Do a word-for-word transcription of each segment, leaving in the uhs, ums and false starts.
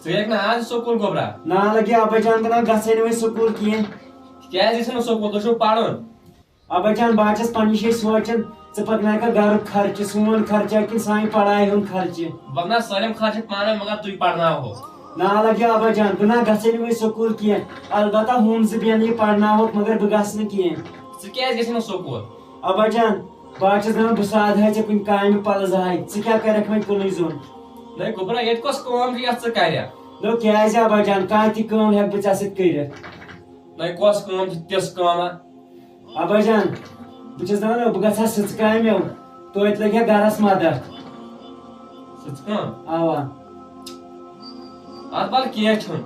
ژٕ یِکھ نہٕ آز سکوٗل، گوٚبرا؟ نا لگہِ ابا جان، بہٕ نہ گژھے نہٕ وۄنۍ سکوٗل کینٛہہ۔ کیٛازِ یِکھ نہٕ سکوٗل؟ تُہۍ چھِو پرُن۔ ابا جان، بہٕ ہا چھَس پننہِ جایہِ سونٛچان، ژٕ پکناوکھا گرُک خرچہٕ، سون خرچہٕ کِنہٕ سانہِ پڑھایہِ ہُنٛد خرچہٕ؟ بہٕ پکناو سٲلِم خرچہٕ پانے، مگر تُہۍ پرناوہو۔ نا لگہِ ابا جان، بہٕ نہ گژھے نہٕ وۄنۍ سکوٗل کینٛہہ۔ البتہ ہُم زٕ بیٚہن، یہِ پرناوہوکھ، مگر بہٕ گژھٕ نہٕ کینٛہہ۔ ژٕ کیٛازِ گژھِ نہٕ سکوٗل؟ ابا جان، بہٕ ہا چھَس دپان، بہٕ سادٕ ہا ژےٚ کُنہِ کامہِ پلس ہاے، ژٕ کیٛاہ کرکھ وۄنۍ کُنُے زوٚن؟ نَے گوٚبرا، ییٚتہِ کۄس کٲم چھِ یَتھ ژٕ کَرکھ؟ نو کیٛازِ ابا جان، کانٛہہ تہِ کٲم ہٮ۪کہٕ بہٕ ژےٚ سۭتۍ کٔرِتھ۔ نَے کۄس کٲم چھِ تِژھ کٲمہ؟ ابا جان، بہٕ چھَس دَپان، بہٕ گژھٕ ہا سٕژٕ کامہِ، توتہِ لَگہِ ہا گَرَس مَدَتھ۔ سٕژٕ کٲم؟ اَوا۔ اَدٕ وَلہٕ کینٛہہ چھُنہٕ۔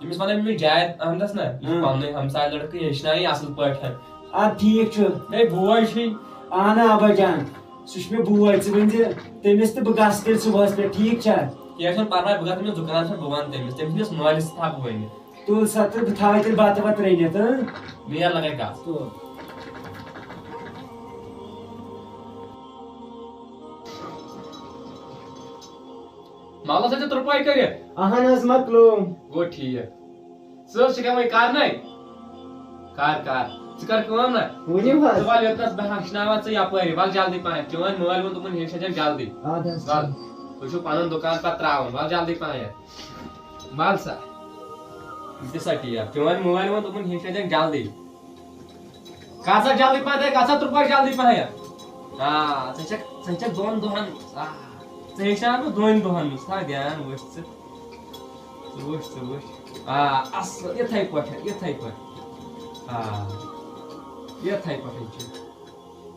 أمِس وَنَے مےٚ جاوید احمدَس نہ، یہِ چھُ ہاں۔ پَننُے ہمساے لٔڑکہٕ، یہِ ہیٚچھناوِ یہِ اَصٕل پٲٹھۍ۔ اَدٕ ٹھیٖک چھُ۔ ہے بوے چھُے۔ اَہَن ابا جان، سُہ چھُ مےٚ بوے، ژٕ ؤنۍ زِ تٔمِس تہٕ بہٕ گژھٕ تیٚلہِ صُبحَس پٮ۪ٹھ، ٹھیٖک چھا؟ کینٛہہ چھُنہٕ پَرواے، بہٕ گژھٕ تٔمِس دُکانَس پٮ۪ٹھ، بہٕ وَنہٕ تٔمِس، تٔمِس نِس مٲلِس تھاوٕ بہٕ ؤنِتھ۔ تُل سا تہٕ بہٕ تھاوَے تیٚلہِ بَتہٕ وَتہٕ رٔنِتھ، ہٕنٛہ؟ نیر لگے گژھ۔ تُل۔ مَکلٲو سا ژےٚ ترٛپٲے کٔرِتھ؟ اَہَن حظ، مَکلوو۔ گوٚو ٹھیٖک۔ ژٕ حظ چھِکھ وۄنۍ کرنَے؟ کر، کر۔ ژٕ کر کٲم نہ۔ ؤنِو حظ۔ ژٕ وَل یوٚتنَس بہٕ ہیٚچھناوَتھ ژٕ یَپٲرۍ۔ وَل جلدی پَہَن۔ چٲنۍ مٲلۍ ووٚن، دوٚپُن، ہیٚچھنٲوِتھ جلدی۔ اَدٕ حظ۔ وَل۔ تُہۍ چھِو پَنُن دُکان پَتہٕ ترٛاوُن۔ وَل جلدی پَہَن۔ وَل سا۔ یہِ تہِ سا ٹیپ۔ چٲنۍ مٲلۍ ووٚن، دوٚپُن، ہیٚچھنٲوِتھ جلدی۔ کر سا جلدی پَہَن، ہے، کر سا ترٛپٲے جلدی پَہَن۔ آ، ژٕ چھَکھ، ژٕ چھَکھ دۄن دۄہَن، آ، ژٕ ہیٚچھناو نہٕ دۄن دۄہَن منٛز۔ تھاو دیان، وٕچھ ژٕ۔ ژٕ وٕچھ، ژٕ وٕچھ۔ آ، اَصٕل، یِتھَے پٲٹھۍ، یِتھَے پٲٹھۍ۔ آ، یِتھَے پٲٹھۍ چھُ۔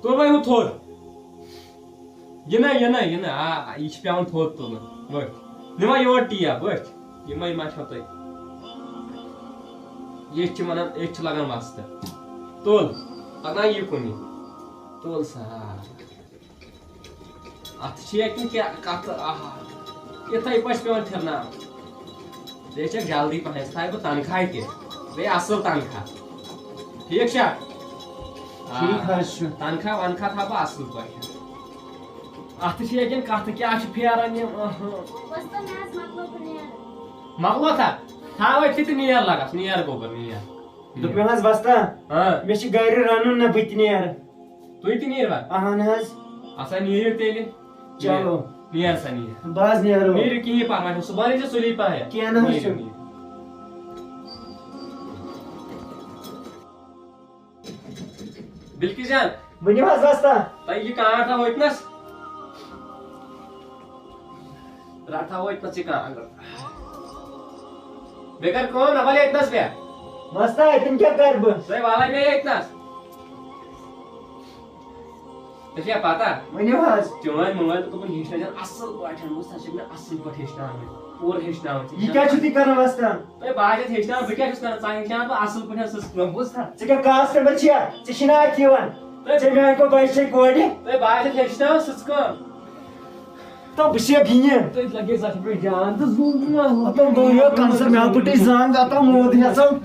تُل وۄنۍ ہُہ تھوٚد۔ یہِ نہ، یہِ نہ، یہِ نہ۔ آ، یہِ چھُ پٮ۪وان تھوٚد تُلُن۔ وٕچھ۔ نِوان یور ٹیپ، وٕچھ۔ یِمَے ما چھو تۄہہِ؟ ییٚتھۍ چھِ وَنان، ییٚتھۍ چھِ لَگان وَستہٕ۔ تُل۔ پَکان یہِ کُنہِ۔ تُل سا۔ اَتھ چھِ یا کِنہٕ کیٛاہ کَتھٕ؟ آہا۔ یِتھَے پٲٹھۍ چھِ پٮ۪وان پھِرناوُن۔ بیٚیہِ چھَکھ جلدی پَہَن، ژٕ تھاوَے بہٕ تنخواہ تہِ۔ بیٚیہِ اَصٕل تنخواہ۔ ٹھیٖک چھا؟ آ۔ ٹھیٖک حظ چھُ۔ تنخواہ ونخواہ تھاوٕ بہٕ اَصٕل پٲٹھۍ۔ اَتھ چھِ یا کِنہٕ کَتھٕ کیٛاہ چھِ پھیران یِم؟ آہا۔ وۄستا، مےٚ حظ مۄکلٲو، بہٕ نیرٕ۔ مۄکلٲو تھا؟ تھاو أتھی تہٕ نیر لَگَس، نیر گوٚبُر، نیر۔ دوٚپمَے حظ وۄستا، ہاں۔ مےٚ چھِ گَرِ رَنُن نہ، بہٕ تہِ نیرٕ۔ تُہۍ تہِ نیٖروا؟ اہن حظ۔ اَسا نیٖرِو تیٚلہِ۔ چلو۔ نیر سا نیر۔ بہٕ حظ نیرو۔ نیٖرِو، کِہیٖنۍ پَرواے چھُنہٕ، صُبحن ییٖزیو سُلی پَہَم۔ کینٛہہ نہ حظ نیٖرِو، چھُنہٕ۔ نیٖرِو۔ بِلکِس جان۔ ؤنِو حظ وۄستا۔ تۄہہِ یہِ کانٛٹھ ہا ہوٚتنَس۔ رَٹہٕ ہا وۄنۍ پَتہٕ ژٕ کانٛگٕر۔ بیٚیہِ کر کٲم، نہ وَلہٕ ییٚتہِ نَس بیٚہہ۔ وۄستا، تِم کیٛاہ کَرٕ بہٕ؟ تُہۍ وَلَے مےٚ ییٚتہِ نَس۔ ژےٚ چھےٚ پَتہ؟ ؤنِو حظ۔ چٲنۍ مٲلۍ تہٕ دوٚپُن ہیٚچھنٲوزٮ۪ن اَصٕل پٲٹھۍ، بوٗزتھا، ژٕ چھَکھ مےٚ اَصٕل پٲٹھۍ ہیٚچھناوٕنۍ، پوٗرٕ ہیٚچھناوٕنۍ ژٕ۔ یہِ کیٛاہ چھُو تُہۍ کَران وۄستا؟ تۄہہِ بہٕ ہا چھَس ہیٚچھناوان، بہٕ کیٛاہ چھُس کَران؟ ژٕ ہیٚچھناوَتھ بہٕ اَصٕل پٲٹھۍ سٕژ کٲم، بوٗزتھا؟ ژٕ کیٛاہ کاسٹمَر چھِیا؟ ژےٚ چھِنہ اَتھِ یِوان؟ تۄہہِ ژےٚ میٛانہِ کھۄتہٕ بَجہِ چھے کورِ؟ تۄہہِ بہٕ ہا چھَس ہیٚچھناوان سٕژ کٲم۔ تو بہٕ چھُسے بِہِتھ۔ تٔتھۍ لَگے زَخمہِ جان تہٕ زوٗ مےٚ۔ ہَتو گوٚو یہِ کَنسَر، مےٚ پھٕٹٕے زنٛگ، ہَتو موٗد ہٮ۪ژَم۔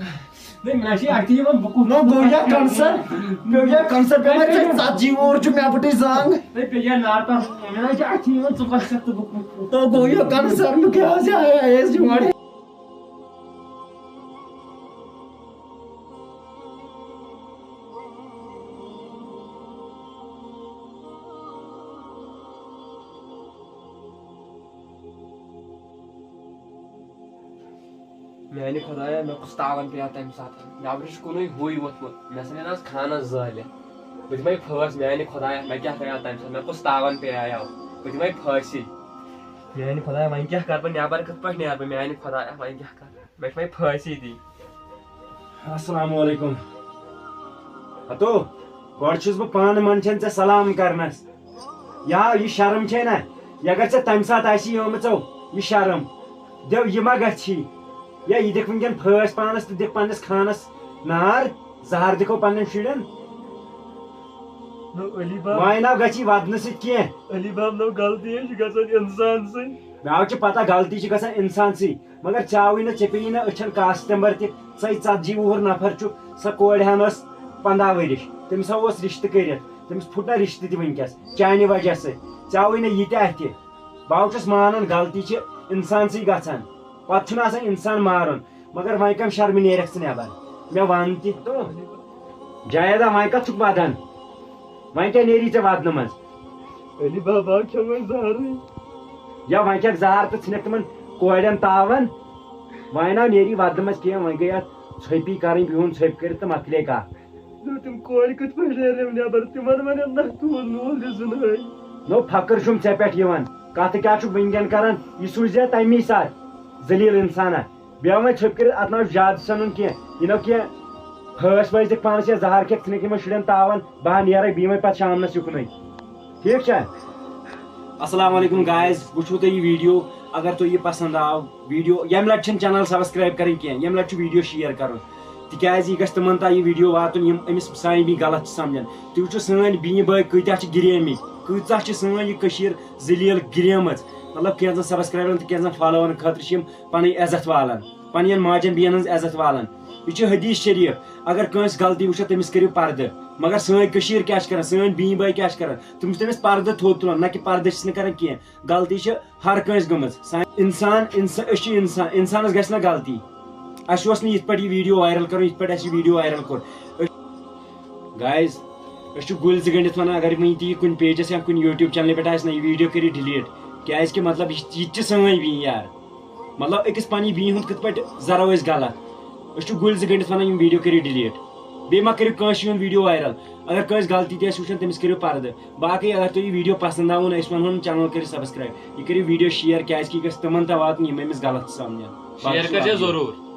نہ، مےٚ چھِ اَتھِ یِوان، بہٕ کوٚت نہ گوٚو یا کَنسَر، پیوٚو یا کَنسَر، پیوٚو مےٚ ژےٚ ژَتجی وُہُر چھُ، مےٚ پھٕٹٕے زنٛگ۔ ہے، پیٚیہِ ہا نار تَس، مےٚ چھِ اَتھِ یِوان، ژٕ کۄس چھَکھ تہٕ بہٕ کوٚت؟ تو گوٚو یہِ کَنسَر، بہٕ کیٛاہ حظ آیَس یور؟ میانہِ خۄدایا، مےٚ کُس تاوَن پیٚیہِ ہا تَمہِ ساتہٕ؟ نیٚبرٕ چھُ کُنُے ہُے ووٚتھمُت، مےٚ ژھٕنن آز خانَس زٲلِتھ۔ بہٕ دِمَے پھٲسۍ، میانہِ خۄدایا، مےٚ کیٛاہ کَرِ ہا تَمہِ ساتہٕ؟ مےٚ کُس تاوَن پیٚیہِ ہا؟ بہٕ دِمَے پھٲسۍ۔ میانہِ خۄدایا، وۄنۍ کیٛاہ کَرٕ بہٕ؟ نیٚبر کِتھ پٲٹھۍ نیرٕ بہٕ؟ میانہِ خۄدایا، وۄنۍ کیٛاہ کَرٕ؟ مےٚ چھِ وۄنۍ پھٲسۍ دِنۍ۔ السلام علیکم۔ ہتو، گۄڈٕ چھُس بہٕ پانہٕ منٛدچھان ژےٚ سلام کرنس۔ یا یہِ شرم چھے نہ، یہِ اگر ژےٚ تمہِ ساتہٕ آسی آمٕژو یہِ شرم، دٮ۪و یہِ ما گژھی؟ یا یہِ دِکھ وٕنکٮ۪ن پھٲسۍ پانس تہٕ دِکھ پننِس خانس نار، زہر دِکھو پننٮ۪ن شُرٮ۪ن۔ نو علی باب۔ وۄنۍ ناو گژھی ودنہٕ سۭتۍ کینٛہہ۔ علی باب، نو غلطی ہے چھِ گژھان انسان سٕنٛدۍ۔ مےٚ چھِ پتہ غلطی چھِ گژھان انسان سٕے، مگر ژےٚ آوٕے نہٕ، ژےٚ پیٚیی نہٕ أچھن کاسٹمر تہِ، ژَے ژتجی وُہُر نفر چھُ، سۄ کورِ ہن ٲس پنٛداہ ؤرِش، تٔمِس ہا اوس رشتہٕ کٔرِتھ، تٔمِس پھُٹ نہ رشتہٕ تہِ وٕنکیٚس چانہِ وجہ سۭتۍ، ژےٚ آوٕے نہٕ یہِ تہِ اتھِ۔ بہٕ ہا چھُس مانان غلطی چھِ انسان سٕے گژھان، پتہٕ چھُنہٕ آسان انسان مارُن، مگر وۄنۍ کم شرمہِ نیرکھ ژٕ نٮ۪بر؟ مےٚ ون تہِ۔ جایدا، وۄنۍ کتھ چھُکھ ودان؟ وۄنۍ کیٛاہ نیری ژےٚ ودنہٕ منٛز؟ علی بابا کھیوٚو وۄنۍ زہرٕے۔ یا وۄنۍ کیٛاہ زہر تہٕ ژھٕنکھ تِمن کورٮ۪ن تاون؟ وۄنۍ نا نیری ودنہٕ منٛز کینٛہہ، وۄنۍ گٔے اتھ ژھۄپی کرٕنۍ، بِہُن ژھۄپۍ کٔرِتھ تہٕ مۄکلے کتھ۔ نو تِم کورِ کِتھ پٲٹھۍ نیرن نٮ۪بر؟ تِمن ونن نہ تُہُنٛد مول یہِ زِنہٕے۔ نو فخر چھُم ژےٚ پٮ۪ٹھ یِوان، کتھ کیٛاہ چھُکھ وٕنکٮ۪ن کران؟ یہِ سوٗزِ ژےٚ تمی ساتہٕ ذلیل انسانا۔ بیٚیہِ وۄنۍ ژھۄپۍ کٔرِتھ، اتھ نہ زیادٕ سنُن کینٛہہ، یہِ نہ کینٛہہ۔ پھٲسۍ وٲسۍ دِکھ پانس یا زہر کھٮ۪کھ ژھٕنکھ یِمن شُرٮ۪ن تاون، بہٕ ہا نیرے بیٚیہِ وۄنۍ پتہٕ شامنس یُکنُے۔ ٹھیٖک چھا؟ السلام علیکم گایز، وٕچھِو تُہۍ یہِ ویٖڈیو۔ اگر تۄہہِ یہِ پسنٛد آو ویٖڈیو، ییٚمہِ لٹہِ چھِنہٕ چینل سبسکرایب کرٕنۍ کینٛہہ، ییٚمہِ لٹہِ چھُ ویٖڈیو شیئر کرُن، تِکیازِ یہِ گژھِ تِمن تام یہِ ویٖڈیو واتُن، یِم أمِس سانہِ بیٚنہِ غلط چھِ سمجھان۔ تُہۍ وٕچھِو سٲنۍ بیٚنہِ بٲے کۭتیاہ چھِ گِریمٕتۍ، کۭژاہ چھِ سٲنۍ یہِ کٔشیٖر ذلیل گِریمٕژ۔ مطلب، کینٛژن سبسکرایبرن تہٕ کینٛژن فالوورن خٲطرٕ چھِ یِم پنٕنۍ عزت والان، پننٮ۪ن ماجن بیٚنٮ۪ن ہٕنٛز عزت والان۔ یہِ چھُ حدیث شریف، اگر کٲنٛسہِ غلطی وٕچھو، تٔمِس کٔرِو پردٕ۔ مگر سٲنۍ کٔشیٖر کیٛاہ چھِ کران، سٲنۍ بیٚنہِ بٲے کیٛاہ چھِ کران؟ تِم چھِ تٔمِس پردٕ تھوٚد تُلان، نہ کہِ پردٕ چھِس نہٕ کران کینٛہہ۔ غلطی چھِ ہر کٲنٛسہِ گٔمٕژ۔ سانہِ انسان، انسان، أسۍ چھِ انسان، انسانس گژھِ نہ غلطی۔ اسہِ اوس نہٕ یِتھ پٲٹھۍ یہِ ویٖڈیو وایرل کرُن، یِتھ پٲٹھۍ اسہِ یہِ ویٖڈیو وایرل کوٚر۔ گایز، أسۍ چھِ گُلۍ زٕ گٔنڈِتھ ونان، اگر وٕنہِ تہِ یہِ کُنہِ پیجس یا کُنہِ یوٗٹیوب چینلہِ پٮ۪ٹھ آسہِ نہ، یہِ ویٖڈیو کٔرِو ڈِلیٖٹ۔ کیازِ کہِ مطلب، یہِ یہِ تہِ چھِ سٲنۍ بیٚنہِ یار۔ مطلب، أکِس پننہِ بیٚنہِ ہُنٛد کِتھ پٲٹھۍ زرو أسۍ غلط؟ أسۍ چھِ گُلۍ زٕ گٔنڈِتھ ونان، یِم ویٖڈیو کٔرِو ڈِلیٖٹ۔ بیٚیہِ ما کٔرِو کٲنٛسہِ ہُنٛد ویٖڈیو وایرل۔ اگر کٲنٛسہِ غلطی تہِ آسہِ وٕچھان، تٔمِس کٔرِو پردٕ۔ باقٕے اگر تۄہہِ یہِ ویٖڈیو پسنٛد آو، أسۍ ونہو نہٕ چینل کٔرِو سبسکرایب، یہِ کٔرِو ویٖڈیو شیئر، کیازِ کہِ یہِ گژھِ تِمن تام واتُن، یِم أمِس غلط چھِ سمجھان۔ باقٕے شیئر چھُ کٔرۍ زیو باقٕے۔ ضروٗر۔